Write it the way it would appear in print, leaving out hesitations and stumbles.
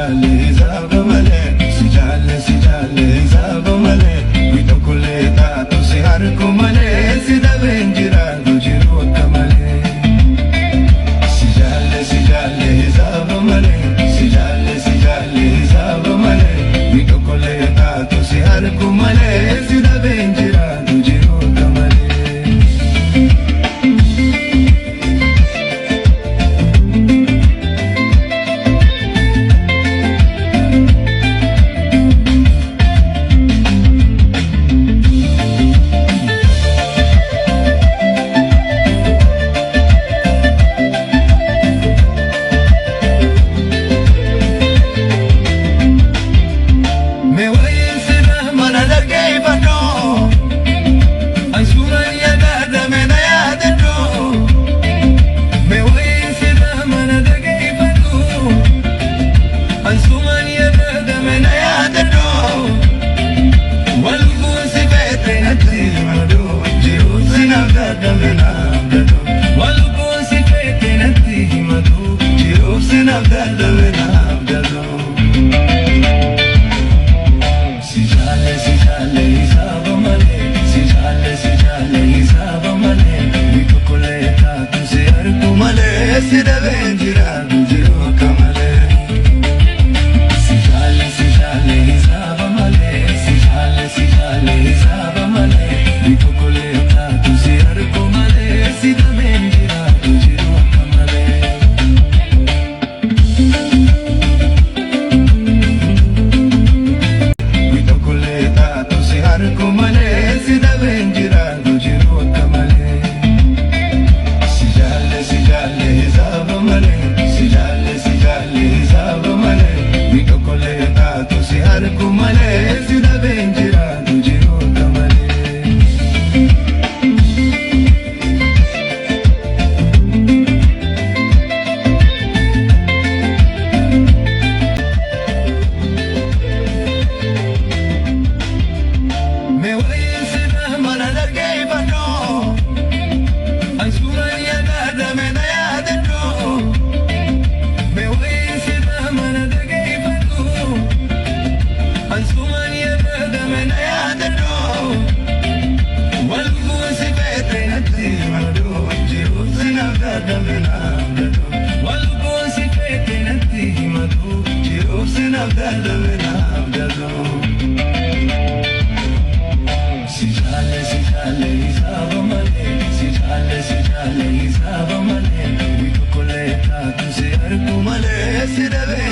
jaalle hisaaba malee, si jaalle si jaalle hisaaba malee, tokkollee taatu si harku malee, si dhabeen jiraatu jiru akka malee. Si jaalle si jaalle hisaaba malee, si jaalle si jaalle hisaaba malee, tokkollee taatu si harku malee, si dhabeen jiraatu jiru akka malee. Me wayin sirra mana dhaggeeffadhu, ansuumaan yaadadame na yaadadhu. Me wayin sirra mana dhaggeeffadhu, ansuumaan yaadadame na yaadadhu. Walbuun si feete natti himadhu, jiruun si naaf dadhabe naaf dadhu. Walbuun si feete natti himadhu, jiruun si naaf dadhabe naaf dadhu. Si jaalle si jaalle hisaaba malee, si jaalle si jaalle hisaaba malee, tokkollee taatu si argu malee, si dhabeen jiraatu jiru akka malee. Si jaalle si jaalle hisaaba malee, si jaalle si jaalle hisaaba malee, tokkollee taatu si argu malee, si dhabeen jiraatu jiru akka malee. Tokkollee taatu si harku malee, si dhabeen jiraatu jiru akka malee. Si jaalle si jaalle hisaaba malee, si jaalle si jaalle hisaaba malee, tokkollee taatu si harku malee, si dhabeen jiraatu jiru akka malee. Me wayin sirra mana dhaggeeffadhu, ansuumaan yaadadame na yaadadhu. Me wayin sirra mana dhaggeeffadhu, ansuumaan yaadadame na yaadadhu. Walbuun si feete natti himadhu, jiruun si naaf dadhabe naaf dadhu. Walbuun si feete natti himadhu, jiruun si naaf dadhabe naaf dadhu. Si jaalle si jaalle hisaaba malee, si jaalle si jaalle hisaaba malee, tokkollee taatu si argu malee, si dhabeen